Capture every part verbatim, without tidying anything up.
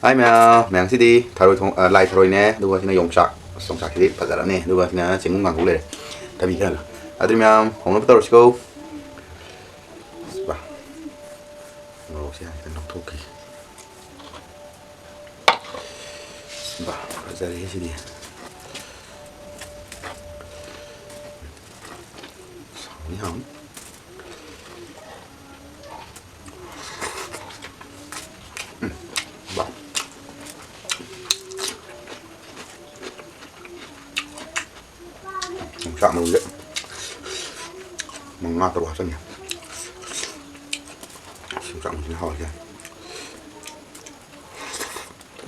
ꯍꯥꯏ ꯃꯌꯥꯝ, ꯃꯌꯥꯝ ꯁꯤꯗꯤ ꯊꯔꯣꯏ ꯊꯣꯡ-, ꯑ, ꯂꯥꯏ ꯊꯔꯣꯏꯅꯦ, ꯑꯗꯨꯒ ꯁꯤꯅ ꯌꯣꯡꯆꯥꯛ꯫ ꯑꯁ, ꯌꯣꯡꯆꯥꯛꯁꯤꯗꯤ ꯐꯖꯔꯅꯤ, ꯑꯗꯨꯒ ꯁꯤꯅ ꯆꯦꯡꯒꯨꯝ ꯀꯥꯡꯍꯧ ꯂꯩꯔꯦ, ꯊꯕꯤ ꯈꯔꯒ꯫ ꯑꯗꯨꯗꯤ ꯃꯌꯥꯝ ꯍꯧꯅꯕ ꯇꯧꯔꯁꯤꯀꯣ꯫ ꯑꯁ, ꯕꯥ꯫ ꯃꯣꯔꯣꯛꯁꯦ ꯍꯥꯟꯅ ꯈꯤꯇꯪ ꯂꯧꯊꯣꯛꯈꯤꯒꯦ꯫ ꯑꯁ, ꯕꯥ, ꯐꯖꯔꯦꯍꯦ ꯁꯤꯗꯤ꯫ ꯍꯥꯎꯅꯤ, ꯍꯥꯎꯅꯤ꯫ ꯎꯝ, ꯕꯥ꯫ ꯌꯣꯡꯆꯥꯛ ꯃꯔꯨꯁꯦ ꯃꯉꯥ ꯇꯔꯨꯛ ꯍꯥꯞꯆꯟꯒꯦ꯫ ꯌꯣꯡꯆꯥꯛ ꯃꯔꯨꯁꯤꯅ ꯍꯥꯎꯔꯤꯁꯦ꯫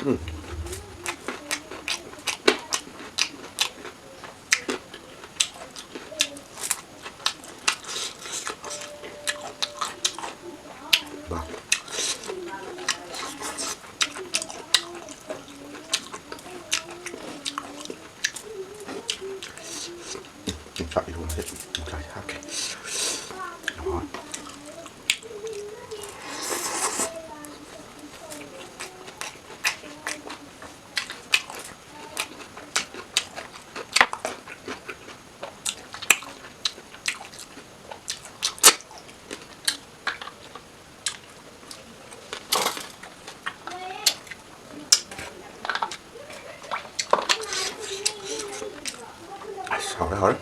ꯎꯝ꯫ ꯕꯥ꯫ ꯌꯣꯡꯆꯥꯛ ꯏꯔꯣꯟꯕꯁꯦ ꯌꯣꯡꯆꯥꯛꯁꯦ ꯍꯥꯞꯀꯦ꯫ ꯍꯣꯏ꯫ ꯑꯁ, ꯍꯥꯎꯔꯦ, ꯍꯥꯎꯔꯦ꯫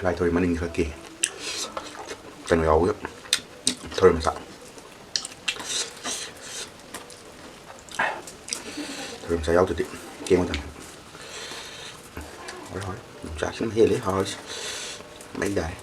ꯂꯥꯏ ꯊꯔꯣꯏ ꯃꯅꯤꯡ ꯈꯔ ꯀꯦ꯫ ꯀꯩꯅꯣ ꯌꯥꯎꯕꯒꯤ ꯊꯔꯣꯏ ꯃꯆꯥ꯫ ꯊꯔꯣꯏ ꯃꯆꯥ ꯌꯥꯎꯗ꯭ꯔꯗꯤ ꯀꯦꯡꯉꯣꯏꯗꯅ꯫ ꯍꯣꯏ, ꯍꯣꯏ꯫ ꯌꯣꯡꯆꯥꯛꯁꯤꯅ ꯍꯦꯜꯂꯤ ꯍꯥꯎꯔꯤꯁꯦ꯫ ꯃꯩ ꯇꯥꯔꯦ꯫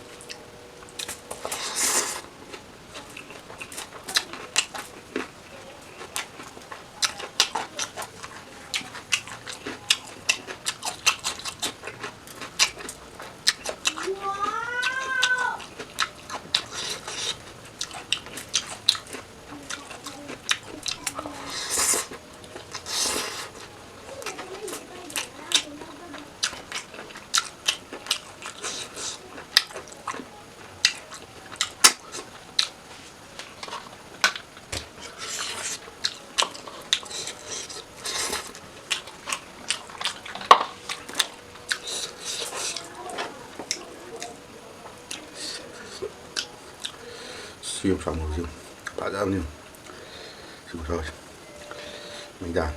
ꯁꯤ ꯌꯣꯡꯆꯥꯛ ꯃꯔꯨꯁꯤ ꯐꯖꯕꯅꯤ꯫ ꯁꯤ ꯈꯨꯆꯥꯎꯁꯦ꯫ ꯃꯩꯗꯥ꯫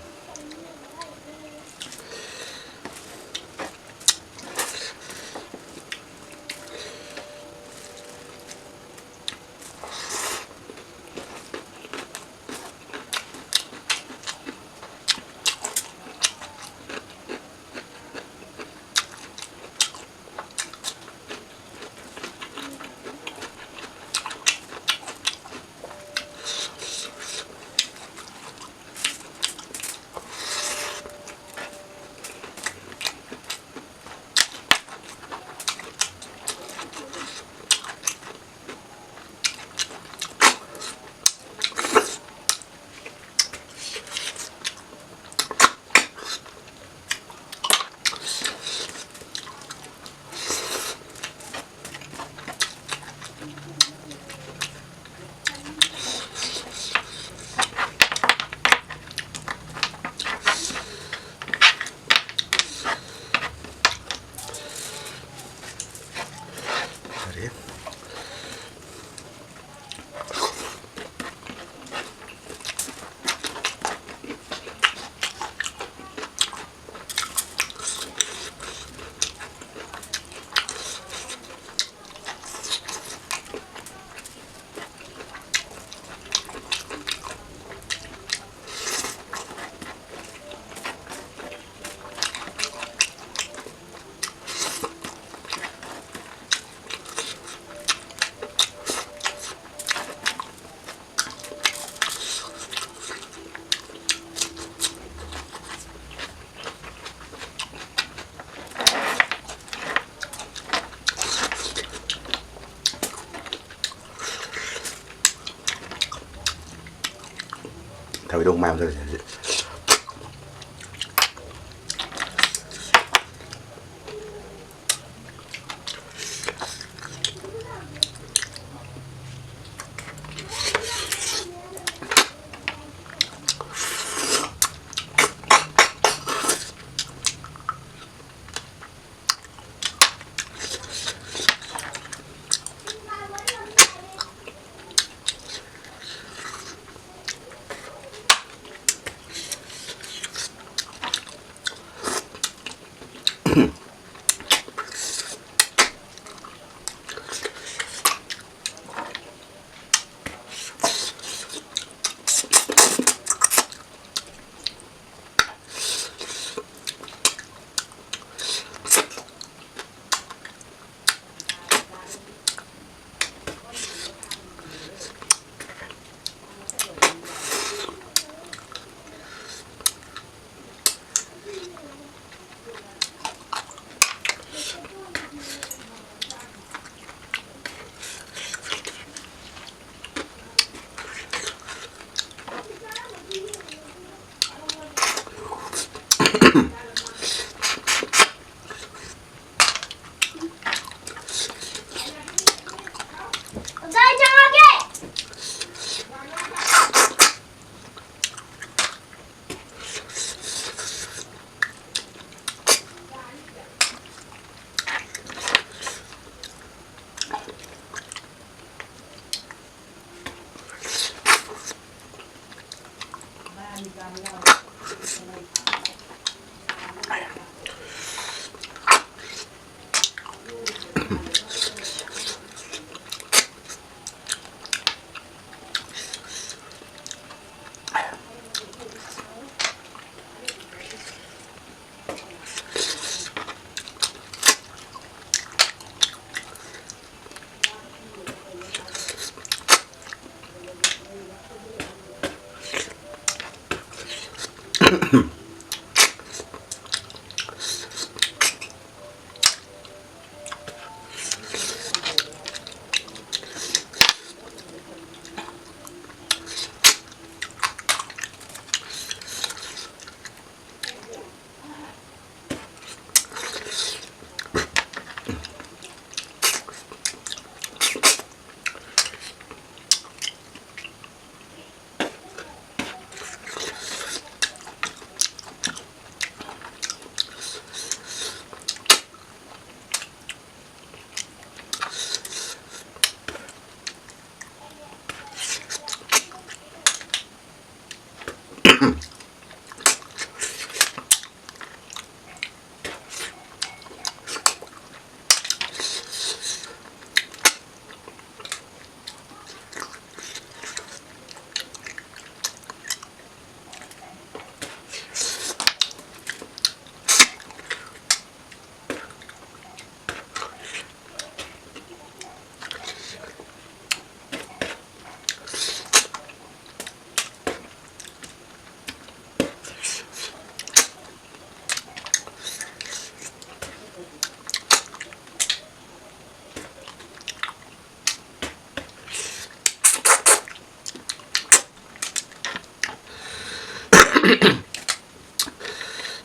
ꯐꯔꯦ꯫ ꯊꯕꯤꯗꯣ ꯃꯌꯥꯝ ꯆꯠꯂꯁꯦ ꯍꯧꯖꯤꯛ꯫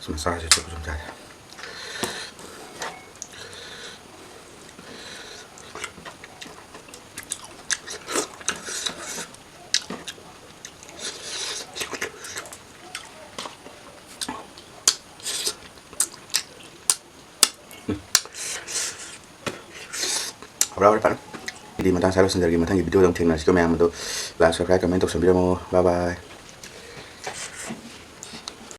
ꯁꯨꯝ ꯆꯥꯔꯁꯤ, ꯆꯨꯞ ꯆꯨꯞ ꯆꯥꯔꯦ꯫ ꯍꯧꯔꯦ, ꯍꯧꯔꯦ, ꯐꯔꯦ꯫ ꯑꯗꯨꯗꯤ ꯃꯇꯥꯡ ꯁ꯭ꯋꯥꯏꯗ ꯂꯣꯏꯁꯤꯟꯖꯔꯒꯦ꯫ ꯃꯊꯪꯒꯤ video ꯗ ꯑꯃꯨꯛ ꯊꯦꯡꯅꯔꯁꯤꯀꯣ ꯃꯌꯥꯝ꯫ ꯑꯗꯣ like, subscribe, comment ꯇꯧꯁꯟꯕꯤꯔꯝꯃꯣ꯫ Bye bye꯫